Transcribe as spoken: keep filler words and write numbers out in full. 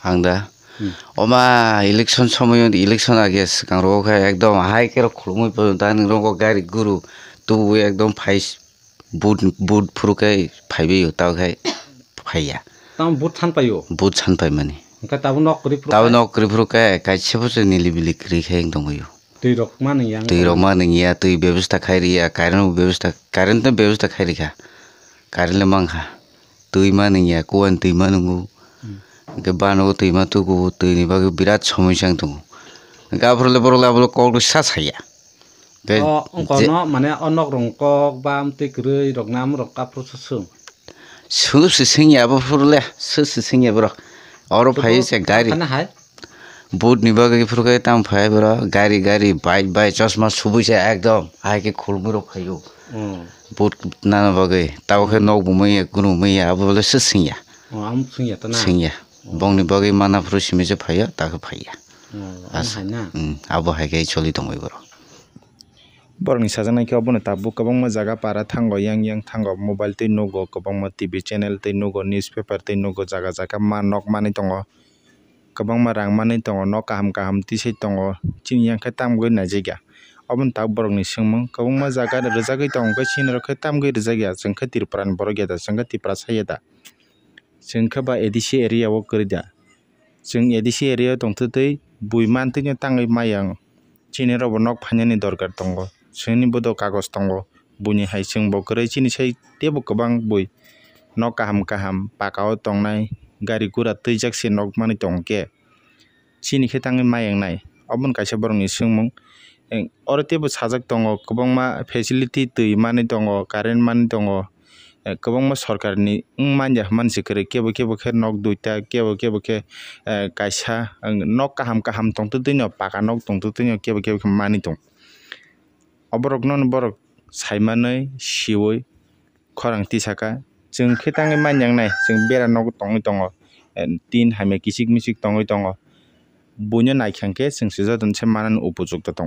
Ang da. Hmm. Oma election somoyo, election age swkang rogo khe ekdom hai khe rok khulumui po da nung rogo gari guru tubu ekdom phai s-, vote, vote phuru khe phaibaio tao khe phaiya. Tamo vote san paio? Vote san paimani. Hwnkhe tabo nok kwrwi phuru Tabo khe? Nok kwrwi phuru khe kaisa bo se nili bili kwrwi khe wng tongbaio. Twi rok ma nung yang Twi rok ma nung ya, twi bebostha khai ri ya, current bebostha, current no bebostha khai ri kha. Current le mang kha. Twi ma nung ya, kuwan twi ma nungo. Hmm. Hwnkhe bano twi ma tugo, twi ni bagwi birat somosya wng tongo. Hwnkhe aphuru le borok le abo le kok rw sa saya. Hwnkhe O, wngkha je- no, mane, o nok rong kok, ba amtwi kwrwi rok nam rok aphuru se swng. Swk se swng ya abo phuru le, swk se swng ya borok. Oro phai se gari. Khana hai? Vote ni bagwi phuru khe tamo phai borok, gari, gari, bike, bike, chosma subui se ekdom, hai khe khulumui rok phaio. Hmm. Vote nana bagwi, tamo khe nok bo manya, kunu manya, abo le se swngya. Oh, amo swngya to na? Swngya. Oh. Bongni bagwi mana phuru simi se phaio, ta khe phaiya. Oh, amo As-, hai na? Hmm, abo hai khe choli tongwi borok. Borokni sajaknai khe obono tabuk kwbangma jaga para thango, yang yang thango, mobile tei nugo, kwbangma T V channel tei nugo, newspaper tei nugo, jaga jaga ma nok manwi tongo. Kwbangma rang manwi tongo, nok kaham kaham tisai tongo, chini yang khe tamgwi naijakya. Obono tabuk borokni swngmung, kwbangma jaga rwjagwi tongo, hwnkhe chini rok khe tamgwi rwjakya, chwng khe Tripura ni borok ya da, chwng khe Tiprasa ya da, chwng khe ba A D C area o kwrwi da, chwng A D C area o tongtwtwi bui mantwino tangwi maya wng. Chini rokbo nok phainani dorkar tongo, chwngni bodo kagoj tongo, buini hai chwngbo kwrwi chini sai teibo kwbang bui nok kaham kaham paka o tongnai, gari gura twijak se nok manwi tongo khe, chini khe tangwi ma wngnai? Obono kaisa borokni swngmung. Oro teibo sajak tongo, kwbangma facility twi manwi tongo, current manwi tongo, kwbangma sorkarni wng manya hwnmani se kwrwi, kebo kebo khe nok duita, kebo kebo khe kaisa nok kaham kaham tongtwtwino, paka nok tongtwtwino kebo kebo khe manwi tongo. Oborokno borok saimanwi siwi khorang tisaka. Chwng khe tangwi manjaknai, chwng bera nogo tongwi tongo, tin hamya kichik michik tongwi tongo. Buino naikha khe chwng se jotono se manani upojukto tongo.